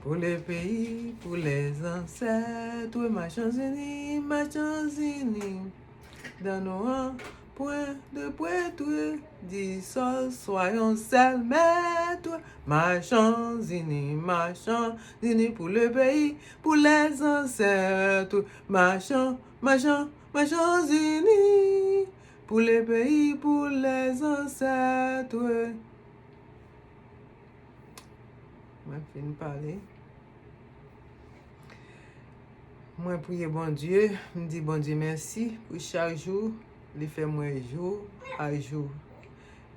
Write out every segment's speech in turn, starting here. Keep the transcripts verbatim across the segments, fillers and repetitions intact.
Pour le pays, pour les ancêtres, Machanzini, Machanzini. Dans nos rangs, point de prêtres, dix sols, soyons seuls maîtres. Machanzini, Machanzini, pour le pays, pour les ancêtres. Machan, machan, Machanzini, pour le pays, pour les ancêtres. Mwen fin pale. Mwen priye Bondye, m di Bondye mèsi pou chak jou li fè mwen jou a jou.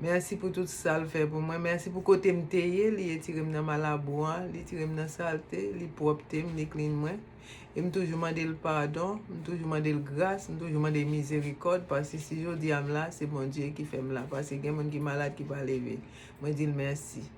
Mèsi pou tout sa l fè pou mwen. Mèsi pou kote m te ye, li retire m nan malabou an, li tire m nan salte, li pwòpte m, li klin mwen. E m toujou mande l padon, m toujou mande l gras, m toujou mande l mizerikòd, paske si jodi a m la, se Bondye ki fè m la. Paske gen moun ki malad ki pa leve. Mwen di l mèsi.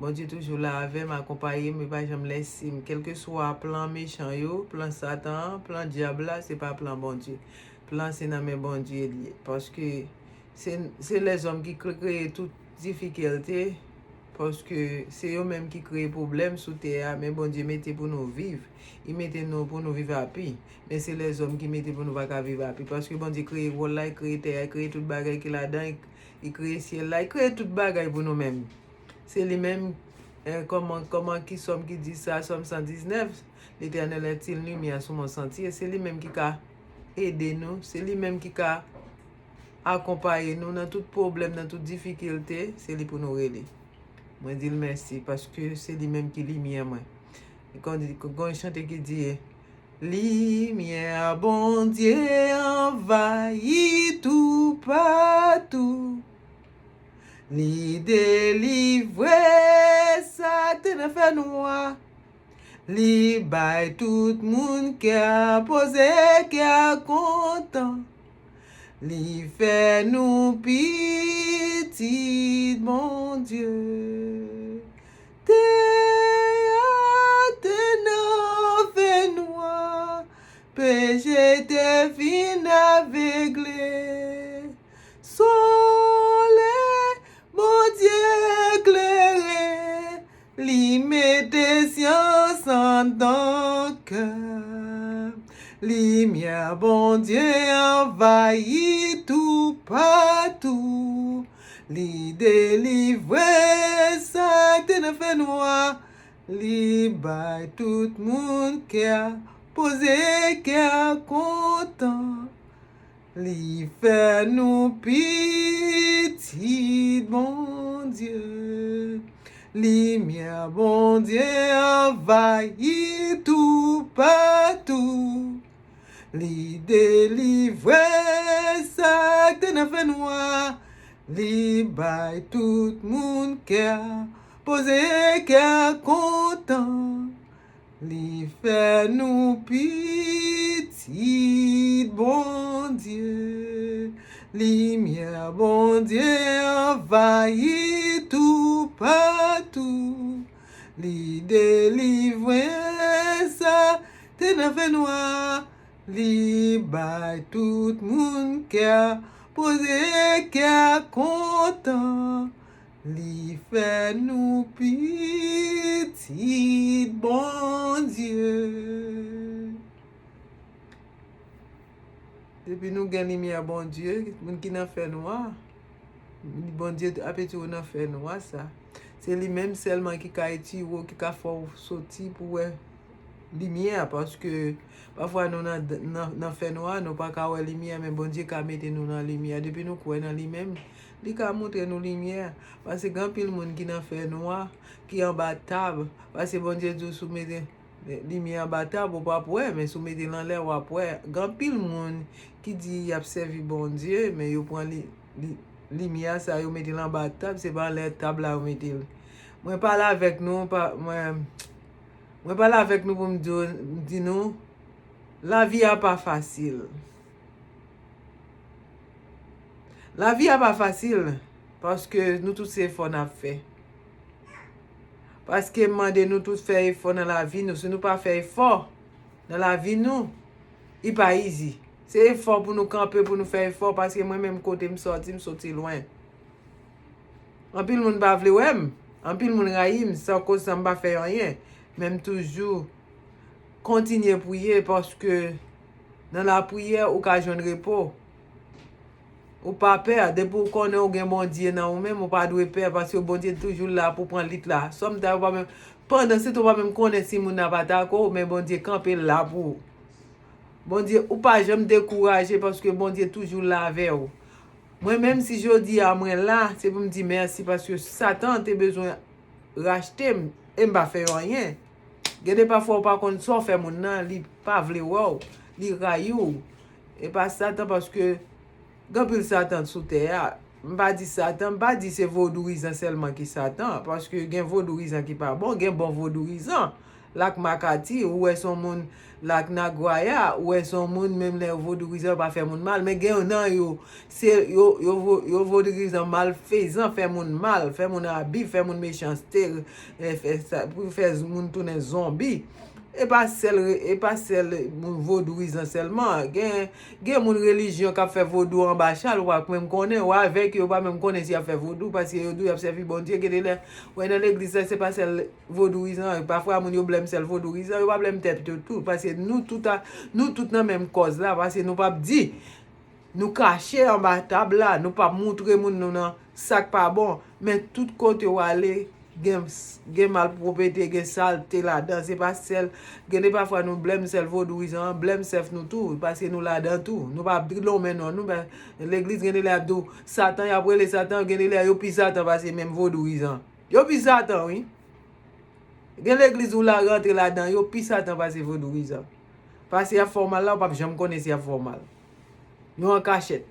Bondye toujou la avè m, akonpaye m, li pa janm lèse m. Kèlkeswa plan mechan yo, plan Satan an, plan dyab la, se pa plan Bondye. Plan se nan men Bondye li ye. Paske se, se lèzòm ki kre-, kreye tout difikilte, paske se yo menm ki kreye pwoblèm sou tè a, men Bondye mete pou nou viv. Li mete nou pou nou viv api. Men se lèzòm ki mete pou nou pa ka viv api. Paske Bondye kreye wòl la, li kreye tè a, li kreye tout bagay ki ladan, li, li kreye syèl la, li kreye tout bagay pou nou menm. Se li menm, eh, kòman, kòman ki sòm ki di sa, Sòm san diznèf, L'Éternel est une lumière sur mon sentier. Se li menm ki ka ede nou, se li menm ki ka akonpaye nou nan tout pwoblèm, nan tout difikilte, se li pou nou rele. Mwen di l mèsi, paske se li menm ki limyè mwen. E kon di, kon yon chante ki di, Limyè Bondye anvayi toupatou. Li delivre sa k te nan fènwa. Li bay tout moun kè poze, kè kontan. Li fè nou pitit Bondye. Tè a te nan fènwa, peche te fin avegle. Solèy Bondye klere, li mete syans anndan kè. Limyè Bondye anvayi toupatou. Li delivre sa k te nan fènwa. Li bay tout moun kè poze, kè kontan. Li fè nou pitit Bondye. Limyè Bondye anvayi toupatou. Li delivre sa k te nan fènwa. Li bay tout moun kè poze, kè kontan. Li fè nou pitit Bondye. Limyè Bondye anvayi toupatou. Li delivre sa te nan fènwa. Li bay tout moun kè poze, kè kontan. Li fè nou pitit Bondye. Depi nou gen limyè Bondye, moun ki nan fènwa, Bondye ap retire w nan fènwa sa. Se li menm sèlman ki ka retire w, ki ka fè w soti pou w wè limyè, paske pafwa nou nan, nan, nan fènwa, nou pa ka wè limyè, men Bondye ka mete nou nan limyè. Depi nou kwè nan li menm, li ka montre nou limyè. Paske gen anpil moun ki nan fènwa, ki anba tab. Paske Bondye di w si w mete limyè anba tab, ou p ap wè, men si w mete l anlè, w ap wè. Gen anpil moun ki di y ap sèvi Bondye, men yo pran li, li, limyè sa, yo mete l anba tab, se pa anlè tab la yo mete l. Mwen pale avèk nou, pa, mwen, Mwen pale avèk nou pou m di, di nou, lavi a pa fasil. Lavi a pa fasil, paske nou tout se efò n ap fè. Paske m mande nou tout fè efò nan lavi nou. Si nou pa fè efò nan lavi nou, li pa izi. Se efò pou nou kanpe, pou nou fè efò, paske mwen menm kote m sòti, m sòti lwen. Anpil moun pa vle wè m. Anpil moun rayi m, san koz sa m pa fè yo anyen. Men m toujou kontinye priye, paske nan lapriyè, ou ka jwenn repo. Ou pa pè, depi w konnen w gen Bondye nan ou menm, ou pa dwe pè, paske Bondye toujou la pou pran lit la. Sòm ta yo pa menm, pandan se tan ou pa menm konnen si moun nan pa tako, men Bondye kanpe la pou ou. Bondye, ou pa janm dekouraje, paske Bondye toujou la avè w. Mwen menm, si jodi a mwen la, se pou m di mèsi, paske Satan te bezwen rachte m, e m pa fè yo anyen. Gen de pafwa ou pa konn sa w fè moun nan, li pa vle wè w, li rayi w. E pa Satan, paske gen anpil Satan sou tè a. M pa di Satan, m pa di se vodourizan sèlman ki Satan, paske gen vodourizan ki pa bon, gen bon vodourizan. Lak Makati, ou wè se yon moun, Lak Nagwaya, ou wè se yon moun, menm lè yo vodourizan, yo pa fè moun mal, men gen nan yo, se yo, yo, vo- yo vodourizan malfezan, fè moun mal, fè moun abi, fè moun mechanste, eh, fè sa, pou fè moun tounen zonbi. E pa sèl, e pa sèl moun vodourizan sèlman. Gen, gen moun relijyon k ap fè vodou anba chal, ou pa menm konnen, ou avèk yo, ou pa menm konnen si y ap fè vodou, paske yo di w y ap sèvi Bondye, gen de lè, wè nan legliz la, se pa sèl vodourizan, pafwa moun yo blèm sèl vodourizan, yo pa blèm tèt yo tou, paske nou tout a, nou tout nan menm kòz la, paske nou p ap di, nou kache anba tab la, nou p ap moutre moun nou nan sa k pa bon, men tout kote w ale, gen, gen malpwopete, gen salte ladan, se pa sèl, gen de pafwa nou blèm sèl vodourizan an, blèm sèf nou tou, paske nou ladan tou, nou p ap lonmen non nou, men legliz gen de lè ap di w, Satan, y ap rele Satan, gen de lè yo pi Satan pase menm vodourizan. Yo pi Satan, wi. Gen legliz ou la rantre ladan, yo pi Satan pase vodourizan. Pase y ap fè w mal la, ou p ap janm konnen si y ap fè w mal. Yo an kachèt.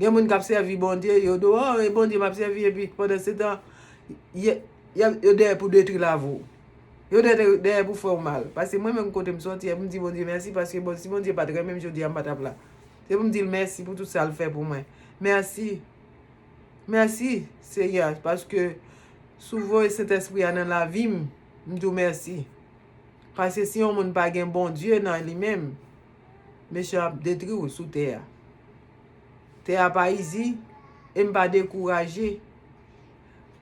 Gen moun k ap sèvi Bondye, yo di w, oh, e Bondye m ap sèvi, epi pandan se tan, y- y ap- yo dèyè pou detwi lavi w. Yo dèyè, dèyè pou fè w mal. Pase mwen menm kote m sòti a, m di Bondye mèsi, paske bon, si Bondye pa t renmen m jodi a, m pa t ap la. Se pou m di l mèsi pou tout sa l fè pou mwen. Mèsi. Mèsi, Seyè, paske si w voye Sentespri a nan lavi m, m di w mèsi. Paske si yon moun pa gen Bondye nan li menm, mechan ap detwi w sou tè a. Tè a pa izi, e m pa dekouraje.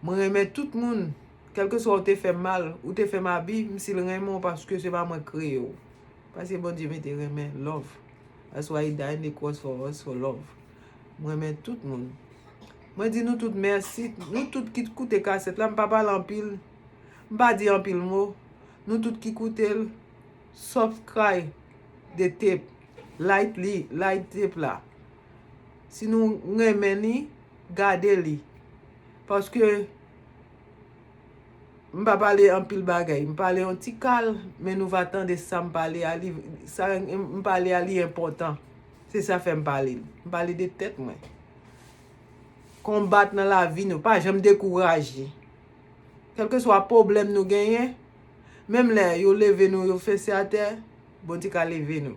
Mwen renmen tout moun, kèlkeswa ou te fè m mal, ou te fè m abi, m si l renmen w paske se pa mwen k kreye w. Paske Bondye mete renmen, love. That's why he died on the cross for us, for love. Mwen renmen tout moun. Mwen di nou tout mèsi. Nou tout ki koute kasèt la, m pa pale anpil. M pa di anpil mo. Nou tout ki koute l, subscribe the tape. Like li, like tape la. Si nou renmen li, gade li. Paske m pa pale anpil bagay. M pale yon ti kal, men nou va tande sa m pale a li, sa m pale a li enpòtan. Se sa fè m pale l. M pale de tèt mwen. Konbat nan lavi nou, pa janm dekouraje. Kèlkeswa pwoblèm nou genyen, menm lè yo leve nou, yo fese atè, Bondye ka leve nou.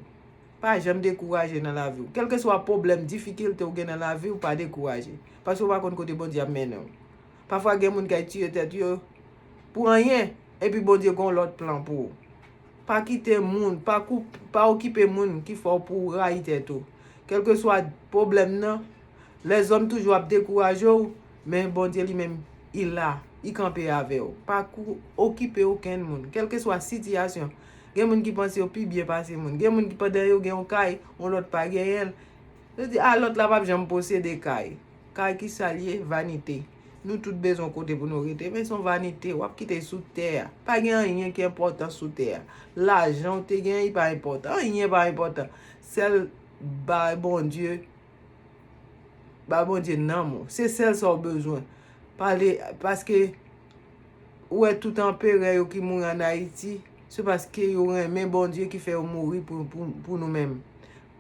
Pa janm dekouraje nan lavi w. Kèlkeswa pwoblèm, difikilte ou gen nan lavi w, pa dekouraje. Paske w pa konn kote Bondye ap mennen w. Pafwa gen moun k ay tiye tèt yo pou anyen, epi Bondye gen yon lòt plan pou ou. Pa kite moun, pa koup, pa okipe moun ki fè w pou w rayi tèt ou. Kèlkeswa pwoblèm nan, lèzòm toujou ap dekouraje w, men Bondye li menm, li la, li kanpe avè w. Pa kou- okipe okenn moun, kèlkeswa sitiyasyon. Gen moun ki panse yo pi byen pase moun. Gen moun ki pandan yo gen yon kay, yon lòt pa genyen l. Yo di, a, lòt la p ap janm posede kay. Kay ki sa l ye? Vanite. Nou tout bezwen kote pou nou rete, men se yon vanite, w ap kite sou tè a. Pa gen anyen ki enpòtan sou tè a. Lajan w te gen, li pa enpòtan. Anyen pa enpòtan. Sèl bay Bondye, bay Bondye nanm ou. Se sèl sa w bezwen. Pale, paske ou wè tout anperè yo ki mouri ann Ayiti, se paske yo renmen Bondye ki fè yo mouri pou, pou, pou nou menm.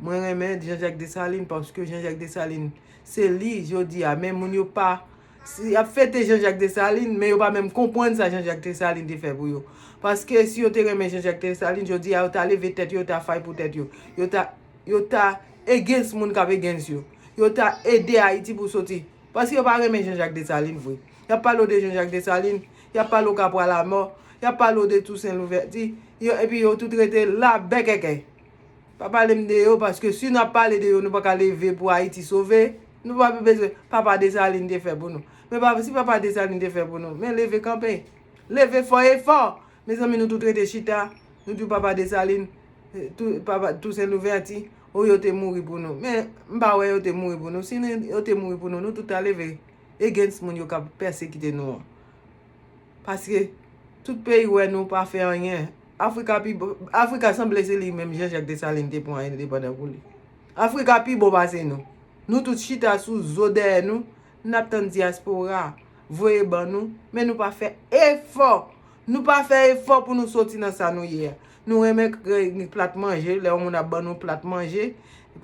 Mwen renmen Jean Jacques Dessalines paske Jean Jacques Dessalines, se li, jodi a, men moun yo pa, si y ap fete Jean Jacques Dessalines, men yo pa menm konprann sa Jean Jacques Dessalines te fè pou yo. Paske si yo te renmen Jean Jacques Dessalines, jodi a, yo ta leve tèt yo, yo ta fay pou tèt yo. Yo ta, yo ta against moun k ap against yo. Yo ta ede Ayiti pou soti. Paske yo pa renmen Jean Jacques Dessalines vre. Y ap pale w de Jean Jacques Dessalines, y ap pale w Kapwa Lamò, y ap pale w de Toussaint Louverture, yo, epi yo tout rete la bèkèkè. Pa pale m de yo, paske si n ap pale de yo, nou pa ka leve pou Ayiti sove. Nou pa bezwen Papa Dessalines te fè pou nou. Men pa, si Papa Dessalines te fè pou nou, men leve kanpe. Leve fò e fò. Mezanmi, nou tout rete chita, nou di papa Desalin, eh, tou, papa Tousen Louvèti, o, yo te mouri pou nou. Men, m pa wè yo te mouri pou nou. Si nou, yo te mouri pou nou, nou tout ta leve against moun yo k ap pèsekite nou an. Paske tout peyi wè nou pa fè anyen. Afrika pi, Afrika sanble se li menm Jean Jacques Dessalines te pran endepandan pou li. Afrika pi bon pase nou. Nou tout chita sou zo dèyè nou, n ap tann dyaspora voye ban nou, men nou pa fè efò. Nou pa fè efò pou nou soti nan sa nou ye a. Nou renmen k-, plat manje, lè yon moun ap ban nou plat manje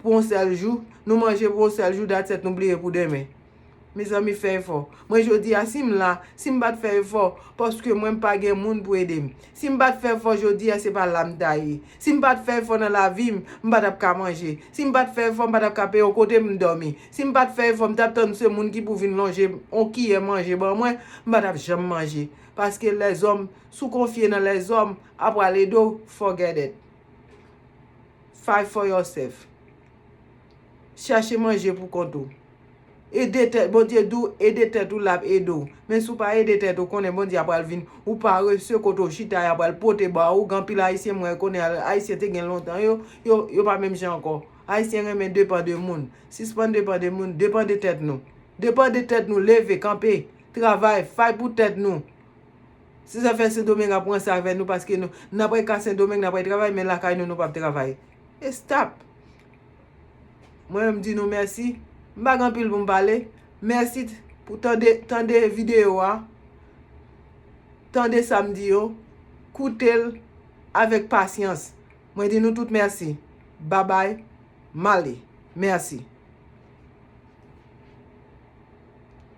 pou yon sèl jou, nou manje pou yon sèl jou, that's it, nou bliye pou demen. Mezanmi, fè efò. Mwen, jodi a, si m la, si m pa t fè efò, paske mwen, m pa gen moun pou ede m. Si m pa t fè efò jodi a, se pa la m ta ye. Si m pa t fè efò nan lavi m, m pa t ap ka manje. Si m pa t fè efò, m pa t ap ka peye yon kote m dòmi. Si m pa t fè efò, m t ap tann se moun ki pou vin lonje yon kiyè manje ban mwen, m pa t ap janm manje. Paske lèzòm, si w konfye nan lèzòm, ap pral ede w, forget it. Fight for yourself. Chache manje pou kont ou. Ede tèt, Bondye di w, ede tèt ou, l ap ede w. Men si w pa ede tèt ou, konnen Bondye ap pral vin, ou parese kote w chita, y ap pral pote ba ou. Gen anpil Ayisyen, mwen konnen Ayisyen te gen lontan, yo, yo, yo pa menm jan ankò. Ayisyen renmen depann de moun. Sispann depann de moun, depann de tèt nou. Depann de tèt nou, leve, kanpe, travay, fight pou tèt nou. Si zafè Sendomeng ap ranse avè nou, paske nou, n ap rete ka Sendomeng, n ap rete travay, men lakay nou, nou p ap travay. E stop! Mwen menm, m di nou mèsi. M pa gen anpil pou m pale. Mèsi t-, pou tande, tande videyo a. Tande sa m di yo. Koute l avèk pasyans. Mwen di nou tout mèsi. Babay. M ale. Mèsi.